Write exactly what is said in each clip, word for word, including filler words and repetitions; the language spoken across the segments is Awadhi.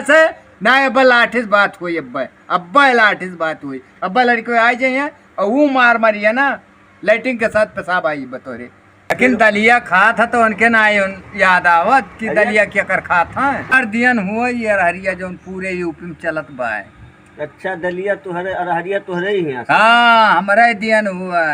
से ना, अब्बा लाठी से बात होई, अब्बा, अब्बा लाठी से बात होई, अब्बा लड़के आ जाइए और वो मार मारिए ना, लैट्रिन के साथ पेशाब आई बतोरे। लेकिन दलिया खात ह तो उनके ना आए उन-, याद आवत कि अरे। दलिया केकर खात ह। हर दियन हुआ ये अरहरिया जौन पूरे यूपी में चलत बा। अच्छा, दलिया तोहरे, अरहरिया तोहरे ही है? हाँ, हमरे दियन हुआ।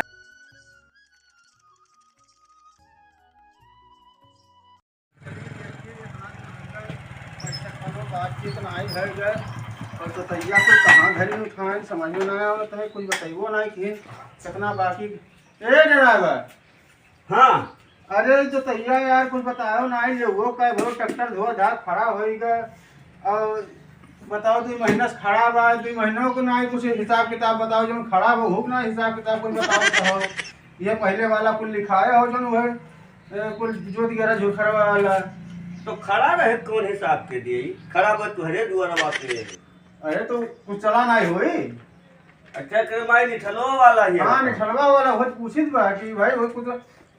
बातचीत ना आई भर गए, और तो तैया को कहाँ घरे उठाएं, समझ में ना आवत है, कुछ बतैबो ना कि कितना बाकी। ए ड्राइवर। हाँ। अरे जो तैया यार, कुछ बताओ ना, आई ले वो का भरो ट्रैक्टर धो धा खड़ा होई गए, और बताओ, दुई महीना से खड़ा बा, दुई महीनों को ना कुछ हिसाब किताब बताओ, जौन खड़ा बा, हो ना हिसाब किताब कुछ बताओ तो हो। ये पहले वाला कुल लिखाए हो, जौन वह, ए, कुल जोत ग्यारह झुरखरवा वाला। तो खड़ा रहे कौन हिसाब के दिए? खड़ा बा तुहरे दुआरवा पे। अरे तो कुछ चला ना होई। अच्छा, करे माई निठलवा वाला ही हाँ, है। निठलवा वाला हो, पूछित बा कि भाई, वो कुछ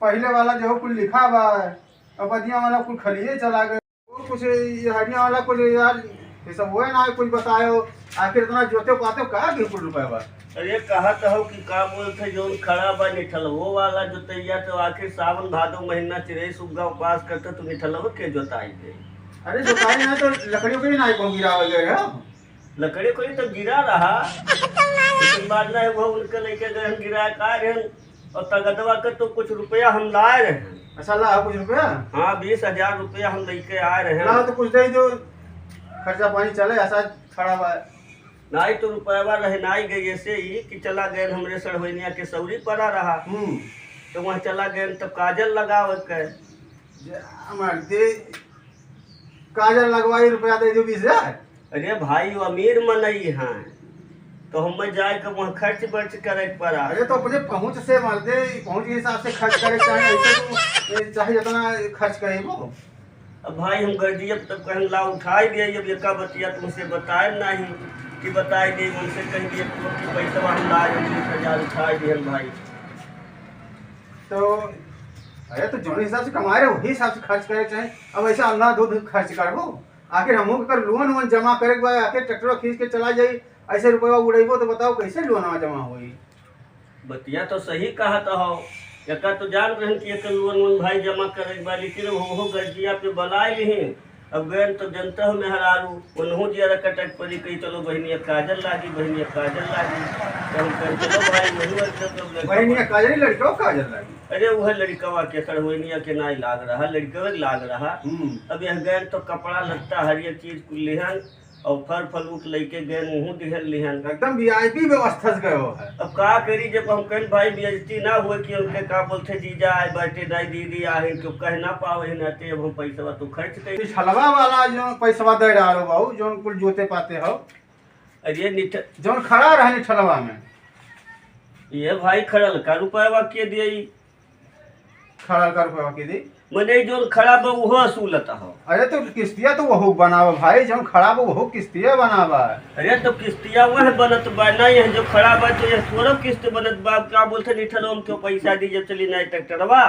पहले वाला जो कुल लिखा बा, अब बदिया वाला कुल खलिए चला गए। वो कुछ ये हरिया वाला कुछ यार, ये सब हुए ना, कुछ बतायो, आखिर इतना जोते पाते का के कुल रुपया बा? अरे, कहा तो हो कि का बोलते, जौन खड़ा बा निठलवो वाला जोतैया, तो आखिर सावन भादो महीना चिरई सुग्गा उपास करते, तो निठलवो के जोताई दे? अरे, जोताई ना तो लकड़ियों के ही ना कौन गिरावे गए हो। लकड़ी कोई तो गिरा रहा, लेकिन बाद में वो उनके लेके गए हम गिरा का रहन, और तगदवा के तो कुछ रुपया हम लाए रहे। अच्छा, ला कुछ रुपया? हाँ, बीस हजार रुपया हम लेके आए रहे। ला तो कुछ दे दो, खर्चा पानी चले, ऐसा खड़ा बा। नाई तो रुपया रहे, नाई गए ऐसे ही कि चला गए हमरे सड़वैनिया के सौरी पड़ा रहा। हम्म। तो वहाँ चला गए तब काजल लगावे के। जा मर्दे, काजल लगवाई, रुपया दे दो बीस हजार। अरे भाई, वो अमीर मनई हैं, तो हमें जाए के वहाँ खर्च बर्च करे के पड़ा। अरे तो अपने पहुँच से मर्दे, पहुँच के हिसाब से खर्च करे के चाहे, ऐसे तो, ए, चाहे जितना खर्च करे वो। अब भाई हम गर्जियब तब कहन ला उठाई दे, अब एका बतिया तुमसे बताए नहीं कि बताई दे, उनसे कह दिए कि पैसा हम लाए, हम बीस हजार उठाई दिए भाई। तो अरे तो जौन हिसाब से कमाए रहे वही हिसाब से खर्च करे के चाहे। अब ऐसे अंधाधुंध खर्च करबो? आखिर हमहू के कर लोन वोन जमा करे के बा, आखिर ट्रैक्टर खींच के चला जाई, ऐसे रुपया उड़ेबो तो बताओ कैसे लोन जमा होई? बतिया तो सही कहत हो, एका तो जान रहन कि एकर लोन वोन भाई जमा करे के बा, लेकिन वो, वो गर्जिया पे बलाए लिहिन। अब गए तो जनता हो मेहरारू, उनहू जिया कटक पड़ी, कही चलो बहनिया काजल लागी, बहनिया काजल लागी। तो हम कहे चलो भाई वही वक्त तो लड़का बहनिया काजल ही लड़का काजल लागी। अरे वह लड़कवा के सड़वैनिया के नाई लाग रहा, लड़कवे के लाग रहा। हम्म। अब यह गए तो कपड़ा लत्ता हर एक चीज कुल लिहन, और फल फलूट लेके गए मुँह दिहन लिहन। एकदम वीआईपी व्यवस्था से गए हो है। अब का करी जब हम कहें भाई बेइज्जती ना हुए कि उनके का बोलते जीजा आए बैठे नहीं दीदी आहे तो कह ना पावे ही नाते अब हम पैसा तो खर्च करी। निठलवा वाला जो पैसा दे रहा हो बाबू, जो कुल जोते पाते हो। अरे निठ- जौन खड़ा रहे निठलवा में। ये भाई खड़ल का रुपया के दिए? खड़ा कर के दे। मने जौन खड़ा बा उहो असूलत हो। अरे तो किस्तिया तो वहू बनावा भाई, जौन खड़ा बा वहू किस्तिया बनावा। अरे तो किस्तिया वह बनत बा ना, यह जो खड़ा बा तो यह थोड़ा किस्त बनत बा। का बोलते निठल हम क्यों पैसा दी जब चली ना ट्रैक्टरवा?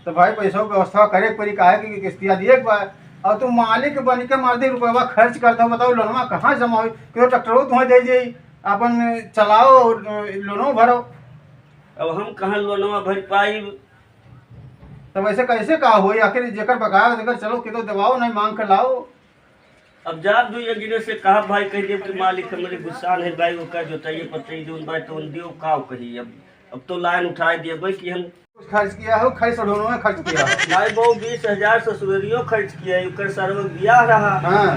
तो भाई पैसा के व्यवस्था करे के पड़ी, काहे कि किस्तिया दिए के बा। और तू मालिक बन के मार दे रुपया खर्च कर दो, बताओ लोनवा कहाँ जमा होई? क्यों ट्रैक्टरो तुम्हें दे दे, अपन चलाओ और लोनो भरो। अब हम कहाँ लोनवा भर पाई? तब ऐसे कैसे का होई? आखिर जेकर बकाया जेकर चलो, के तो दबाओ, नहीं मांग के लाओ। अब जाब दू एक जने से कहा, भाई कह देब कि मालिक हमरे गुस्सा है भाई, ओका जोताइए पतई जौन भाई तो दियो, का कही? अब, अब तो लाइन उठाए दिए भाई कि हम कुछ खर्च किया हो, खाली सड़ोनों में खर्च किया हो। भाई बहु बीस हजार ससुररियो खर्च किया है, ओकर सरवा बियाह रहा। हाँ।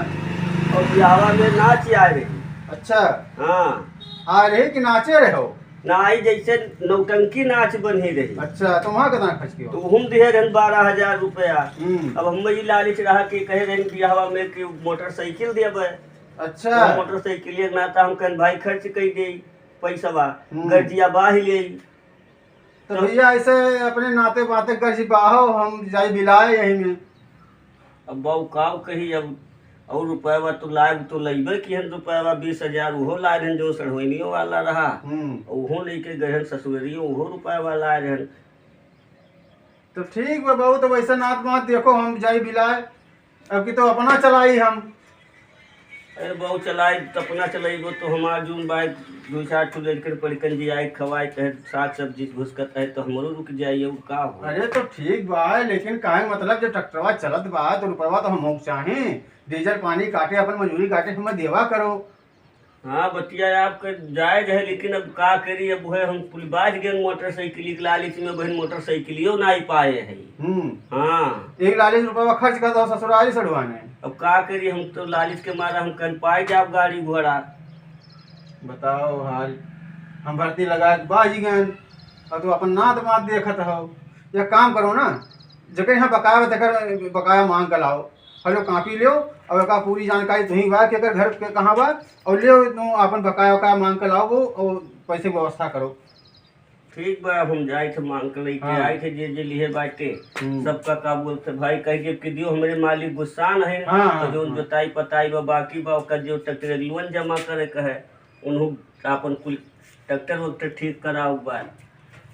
और बियाहवा में नाच आए रही। अच्छा। हाँ। आ रही कि नाचे रहे हो? नाई जैसे नौटंकी नाच बनी रही। अच्छा, तो वहाँ कितना खर्च किया? तो हम दिए रहन बारह हजार रुपया। हम्म। अब हम ई लालच रहा कि कहे रहन बियाहवा में कि मोटरसाइकिल देबे। अच्छा। तो मोटरसाइकिल एक नाता हम कहन भाई खर्च कई दे पैसवा, हम्म। गर्जिया बाही ले। तो तो भैया ऐसे अपने नाते बाते गर्जी बाहो, हम जाई बिलाए यही में। अब बाऊ काव कही, अब और रुपया तो लाग तो लइबे किहन रुपया, बीस हजार उहो लाग हन जो सड़होइनियो वाला रहा, हम्म। उहो लेके गए हन ससुररियो, उहो रुपया लाग हन। तो ठीक बा बाबू, तो वैसे नात मात देखो, हम जाई बिलाए, अब की तो अपना चलाई हम। अरे बाबू, चलाई, त अपना चलइबो तो हमार जौन बाइक दुइ चार ठो लड़कन पड़कन जी आए खवाए, कहे साग सब्जी घुसकत है तो हमरो रुक जाइए, वो का हो? अरे तो ठीक बा, लेकिन काहे मतलब जब ट्रैक्टरवा चलत बा तो रुपयवा तो हमहू के चाही, डीजल पानी काटे, अपन मजूरी काटे, हमें देवा करो। हाँ, बतिया आपके जायज है, लेकिन अब का करी, अब वह हम कुल बाज गए मोटरसाइकिल के लालच में, बहन मोटरसाइकिलियो ना ही पाए है। हम्म। हाँ। एक लालच रुपया खर्च कर दो ससुराली सड़ुआने। अब का करी, हम तो लालच के मारा हम कन पाए जाब गाड़ी घोड़ा। बताओ हाल, हम भर्ती लगा के बाज गए, और तू अपन नात मात देखत हो। एक काम करो ना, जगह यहाँ बकाया, बकाया मांग के लाओ। हेलो, कॉपी लियो, और एका पूरी जानकारी तुहीं बा कि एकर घर के कहाँ बा, और लियो, तुम आपन बकाया वकाया मांग के लाओ, और पैसे की व्यवस्था करो। ठीक बा, हम जाए थे मांग के लेके हाँ। आए थे, जे जे लिहे बाटे, हम्म। सबका का बोलते भाई, कह के कि दियो, हमरे मालिक गुस्सान है, हाँ, तो हाँ, जौन हाँ। जोताई पताई बा, बाकी बा, ओकर जो ट्रैक्टर लोन जमा करे के है, उन्हों आपन कुल ट्रैक्टर वैक्टर ठीक कराओ बा।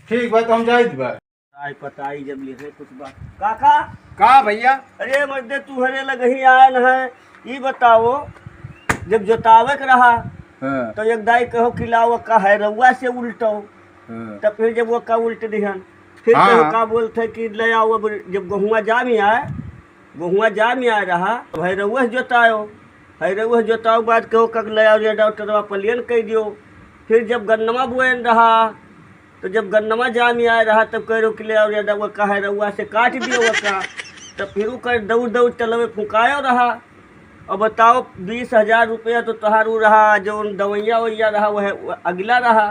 ठीक बा, तो हम जाइत बा। आई पताई जब लिहे कुछ बात। काका! का भैया? अरे मर्दे, तुहरे लगही आयन है, ई बताओ, जब जोतावे के रहा, हाँ। तो एक दाई कहो कि लाओ का है रउआ से उल्टो, हाँ। तब फिर जब वो का उल्ट दिहन, फिर हाँ। कहो का बोलते कि ले आओ, अब जब गहुआ जामी आए, गहुआ जामी आए रहा, तो है रउआ से जोतायो, है रउआ से जोताओ, बाद कहो का ले आओ, रे डॉक्टरवा पलियन कह दियो, फिर जब गन्नमा बोएन रहा, तो जब गन्नमा जामी आए रहा, तब कह रहो कि ले आओ रे, वो का है रउआ से काट दियो वो का। तब फिर ऊ कर दौड़ दौड़ चलवे फुकायो रहा। अब बताओ, बीस हजार रुपया तो तोहार ऊ रहा, जौन दवैया वैया रहा, वह, वह अगला रहा।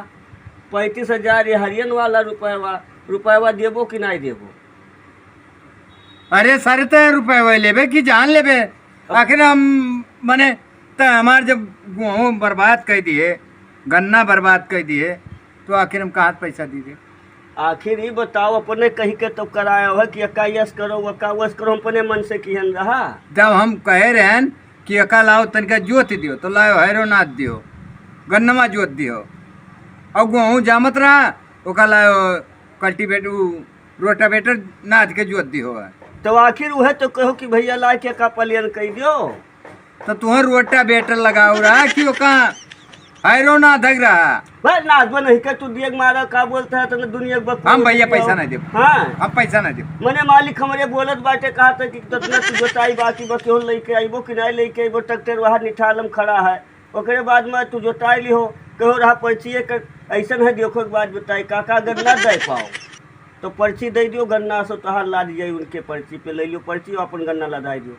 पैंतीस हजार ये हरियन वाला रुपयवा, रुपयवा देबो कि नाहीं देबो? अरे सर, ते रुपयवा लेबे कि जान लेबे? आखिर हम, मने, त हमार जब गेहूँ बर्बाद कर दिए, गन्ना बर्बाद कर दिए, तो आखिर हम कहाँ से पैसा दी दे? आखिर ई बताओ, अपने कही के तो कराया है कि एका यस करो, वका वस करो, हम अपने मन से किहन रहा। जब हम कहे रहन कि एका लाओ, तनिका जोत दियो, तो लाओ हैरो नाथ दियो, गन्नमा जोत दियो, और गेहूँ जामत रहा, ओका लाओ कल्टीवेटर, उ रोटावेटर नाथ के जोत दियो है। तो आखिर उहे तो कहो कि भैया ला के का पलियन कह दियो। तो तुहें रोटावेटर लगाओ रहा कि ओका हैरो नाथ धक रहा? बस नाथ बन ही के तू दिए मारा, का बोलता है, तने दुनिया के बकवास हम भैया दियो। पैसा नहीं देब। हाँ। हम पैसा नहीं देब। मने मालिक हमरे बोलत बाटे, कहा था कि कितना तू जोताई बाकी बा, केहू लेके आइबो कि नहीं लेके आइबो, ट्रैक्टर वहाँ निठालम खड़ा है। ओकरे बाद में तू जोताई लिहो, कहो रहा पर्चिए के, ऐसन है, देखो एक बात बताई, काका अगर ना दे पाओ, तो पर्ची दे दियो, गन्ना सो तोहार लाद जाई, उनके पर्ची पे ले लियो पर्ची, अपन गन्ना लदाई दियो।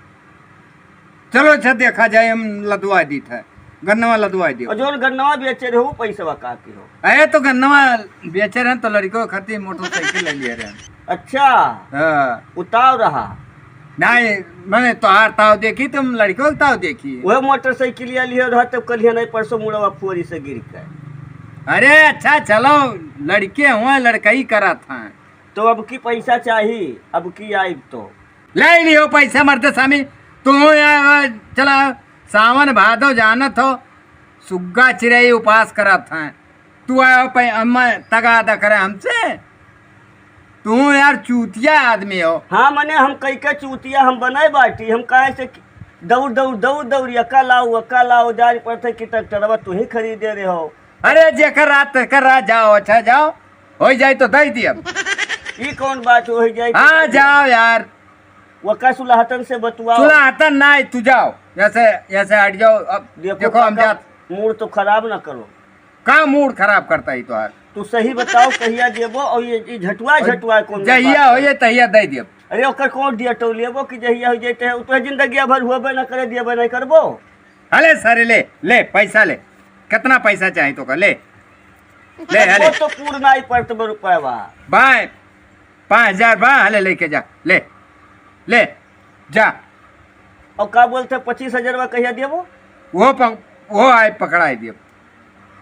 चलो अच्छा, देखा जाए, हम लदवा दी था, गन्नवा लदवा दियो। और जौन गन्नवा बेचे रहे, वो पैसवा का की हो? अरे तो गन्नवा बेचे रहे, तो लड़िको खातिर मोटरसाइकिल ले लिए रहे। अच्छा। हाँ। उताव रहा। नहीं, मने तोहार ताव देखी, तुम लड़िको के ताव देखी। वह मोटरसाइकिल लिहे रहा, तब कल ही नहीं, परसों मुड़वा फोरी से गिर के। अरे अच्छा, चलो, लड़िके हुआ, लड़कई करा था। तो अब की पैसा चाही, अब की आइब तो। ले लियो पैसा मर्द सामी, तू यहाँ चला, सावन भादो जानत हो, सुग्गा चिरई उपास करत हैं। तू आयो पे अम्मा तगादा करे हमसे? तू यार चूतिया आदमी हो। हाँ, मने हम कई के चूतिया हम बने बाटी, हम काहे से कि दौड़, दौड़, दौड़, दौड़, यका लाओ, वका लाओ, जारी पड़ते कि ट्रैक्टरवा तू ही खरीदे रहे हो। अरे जेकर रात तेकर रात, जाओ, अच्छा जाओ, हो जाए तो दे दिया। ई कौन बात हो जाए तो हाँ, दे दिया? जाओ यार। वका सुलहतन से बतुआओ। सुलहतन ना, तू जाओ, यहाँ से, यहाँ से हट जाओ। अब देखो देखो, हम काका, जात मूड तो खराब ना करो। का मूड खराब करता है तोहार? तू सही बताओ, कहिया देबो और ये, ये झटुआ, झटुआ कौन जहिया बात हो है? ये तहिया दे देब। अरे ओकर कौन दिया तो लेबो कि जहिया हो जाए तहिया, तो जिंदगिया भर हुआ ना करे, दिया नहीं करबो। अले सारे ले, ले पैसा ले, कितना पैसा चाही तोका, ले, ले, वो अले। तो पूर्ण आई पड़त बा रुपया बा। बाय, पाँच हजार बा, हले लेके जा, ले, ले, जा। और का बोलते पच्चीस हजार बा कहिया देबो? वो प-, वो आए पकड़ाई देब।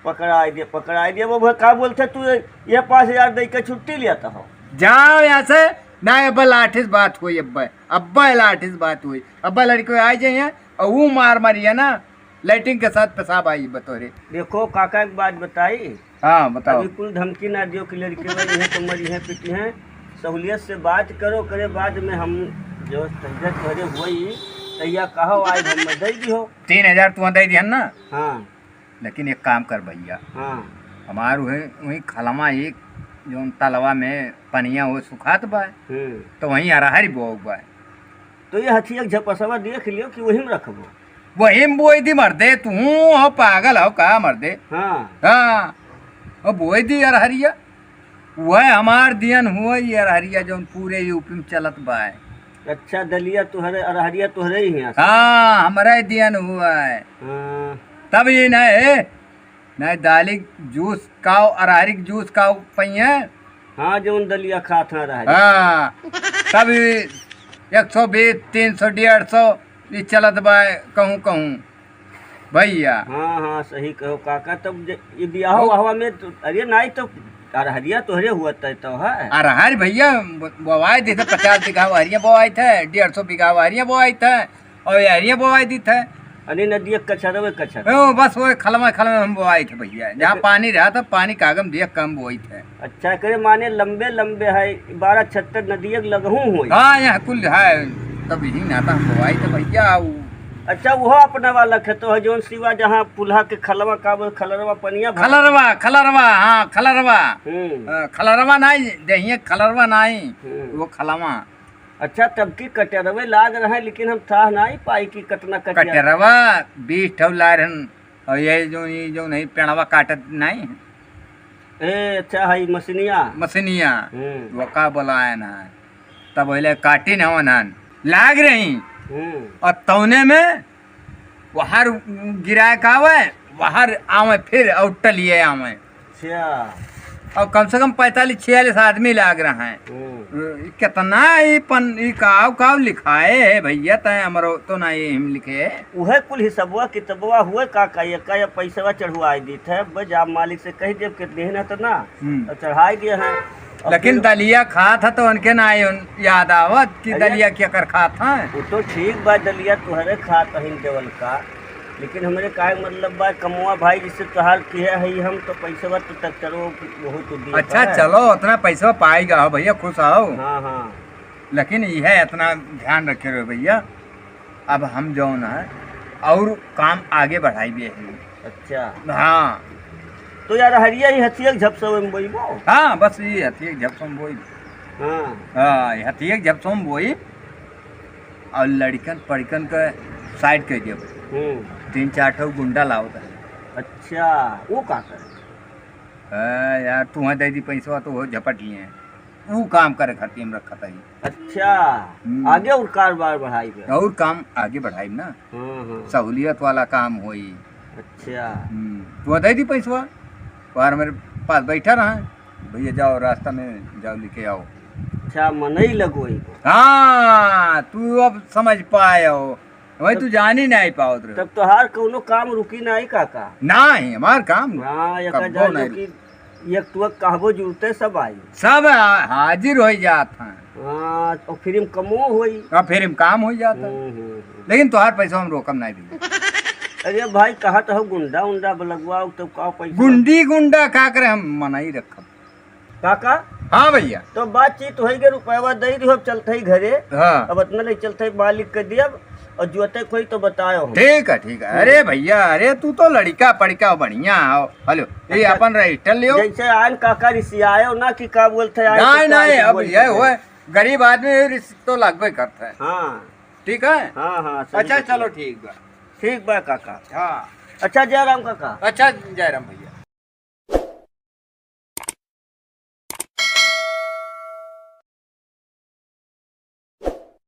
पकड़ाई दे, पकड़ाई दे। वो का बोलते तू ये पाँच हजार दे के छुट्टी लिया था हो? जाओ यहाँ से, ना अब्बा लाठी से बात हुई, अब्बा, अब्बा लाठी से बात हुई, अब्बा लड़के आ जाइए और वो मार मारिए ना, लैट्रिन के साथ पेशाब आई बतौरे। देखो काका, एक बात बताई। हाँ, बताओ। अभी कुल धमकी ना दियो कि लड़के में इहे तो मरी है, पिटी है। सहूलियत से बात करो, करे बाद में हम जो तहजत करे हुई, तैया कहो, आज हम दे दिहो। तीन हजार तू दे दिहन ना? हाँ। लेकिन एक काम कर भैया, हाँ। हमार वही, वही खलमा एक जौन तलवा में पनिया हो सुखात बा, हम्म। तो वहीं अरहरी बोअब बा। तो ये हथिया के झपसवा देख लियो कि वही में रखबो। वही में बोई दी मर्दे, तू हो पागल हो का मर्दे? हाँ। हाँ, वो बोई दी अरहरिया। वह हमार दियन हुआ ये अरहरिया जौन पूरे यूपी में चलत बा। अच्छा, दलिया तुहरे, अरहरिया तुहरे ही हैं? हाँ, हमरे दियन हुआ है। हाँ। तब ये नहीं, नहीं दाली जूस काओ, अरहरी के जूस काओ पइया। हाँ, जौन दलिया खात हैं अरहरी। हाँ, तब ये एक सौ बीस, तीन सौ, डेढ़ सौ, ये चलत बा कहूँ कहूँ। भैया। हाँ, हाँ, सही कहो काका। तब जे, ये बियाह हाँ। वाहवा में तो, अरे नाई तो अरहरिया तोहरे हुआ तय तो है। अरहर भैया ब-, बोवाई देते, पचास बीघा अरहरिया बोवाई थे, डेढ़ सौ बीघा अरहरिया बोवाई थे, और ये अरहरिया बोवाई दी थे। अरे नदिया कचरवे कचर। ओ, बस वो खलमा खलमा हम बोवाई थे भैया, जहाँ लेकिन पानी रहा था, पानी का आगम दिया कम बोवाई थे। अच्छा, करे माने लंबे लंबे है, बारह छत्तर नदिया के लगहूँ होई। हाँ, यहाँ कुल है, तब यही नाता हम बोवाई थे भैया। उ अच्छा, वो अपना वाला खेतो है, जौन सिवा जहाँ पुल्हा के खलवा का बोल, खलरवा पनिया भरा। खलरवा, खलरवा, हाँ, खलरवा। हम्म। अ, खलरवा नाई, देहिए खलरवा नाई, हम्म। वो खलवा। अच्छा, तब की कटरवे लाग रहे, लेकिन हम था नाई पाई कि कतना कटिया। कटरवा बीस ठौ ला रहन, और ये जो, ये जो नहीं पेड़वा काटत नाई। ए, अच्छा, है मसिनिया। मसिनिया, हम्म। वो का बोलाए ना, तब पहले काटी न होनन, लाग रही। हम्म। और तौने में वहार गिराए का आवे, वहार आवे, फिर और टलिए आवे। अच्छा। और कम से कम पैंतालीस छियालीस आदमी लाग रहा है। हम्म। कितना ई पन-, ई काव काव लिखाए है भैया, तय हमरो तो ना ये हम लिखे है। उहे कुल हिसबवा कितबवा हुए का, का ये का ये पैसवा चढ़वाई दी थे, बस आप मालिक से कह देब कितने हैं ना तो ना, हम्म। और चढ़ाई दिए हैं। और लेकिन फिर दलिया खात है तो उनके ना आए उन-, याद आवत कि अरे, दलिया क्या कर खात है। वो तो ठीक बा, दलिया तुहरे खात हइन देवल का, लेकिन हमरे काहे मतलब बा, कमुआ भाई जिससे तोहार किहे हई हम, तो पैसवा तो ट्रैक्टरो बहुत दिए अच्छा, बा। चलो, उतना पैसा पाई गा हो भैया, खुश हो। हाँ, हाँ। लेकिन यह इतना ध्यान रखे रहो भैया, अब हम जौन है और काम आगे बढ़ाई भी है। अच्छा। हाँ। तो यार, हरिया ही हथिया के झपसवे में बोइबो? हाँ, बस ये हथिया के झपसवे में बोई। हाँ। हाँ, ये हथिया के झपसवे में बोई। और लड़िकन पड़िकन के साइड कर दिया। हम्म। तीन चार ठो गुंडा लावत है। अच्छा, वो का करे? हाँ यार, तू दे दी पैसवा तो वो झपट लिए हैं। ऊ काम करे खातिर हम रखत हई। अच्छा, हम्म। आगे और कारोबार बढ़ाई बे। और काम आगे बढ़ाई ना। हाँ, हाँ। सहूलियत वाला काम होई। अच्छा। हम्म, तू दे दी पैसवा, बाहर मेरे पास बैठा रहा, "भैया जाओ, रास्ता में जाओ, लेके आओ।" अच्छा, मनई लगोई। हाँ, तू अब समझ पाए हो। वही तब तू जानी नहीं पावत रहे। तब तोहार कौनो काम रुकी नहीं काका? नहीं, हमार काम हाँ, एका कब्बो जान नहीं लो कि एक टुआ कहबो जुरते सब आई। सब हा-, हाजिर हो जात हैं। हाँ, और फिर हम कमो होई। और फिर हम काम हो जाता है। हम्म, हम्म, हम्म। लेकिन तोहार पैसा हम रोकम नहीं भी। अरे भाई, कहा तो हो गुंडा उंडा लगवाओ, तो का पैसा? गुंडी गुंडा का करे, हम मनाई रखब। काका? हाँ भैया। तो बातचीत होई गए, रुपया दे दियो, अब चलत ही घरे। हाँ। अब इतना ले चलत ही, मालिक के दियब, और जुअते कोई तो बतायो हम। ठीक है, ठीक है। अरे भैया, अरे तू तो लड़िका पड़िका बढ़िया हो। हेलो, ये अच्छा, अपन रजिस्टर लियो। जैसे आन काका रिसियायो ना कि का बोलते हैं, नहीं, तो नहीं, अब बोल ये दे। होए, गरीब आदमी रिस तो लगबे करता है। हाँ। ठीक है? हाँ, हाँ, सही अच्छा, बात है। चलो ठीक बा। ठीक बा काका। हाँ। अच्छा, जय राम काका। अच्छा, जय राम भैया।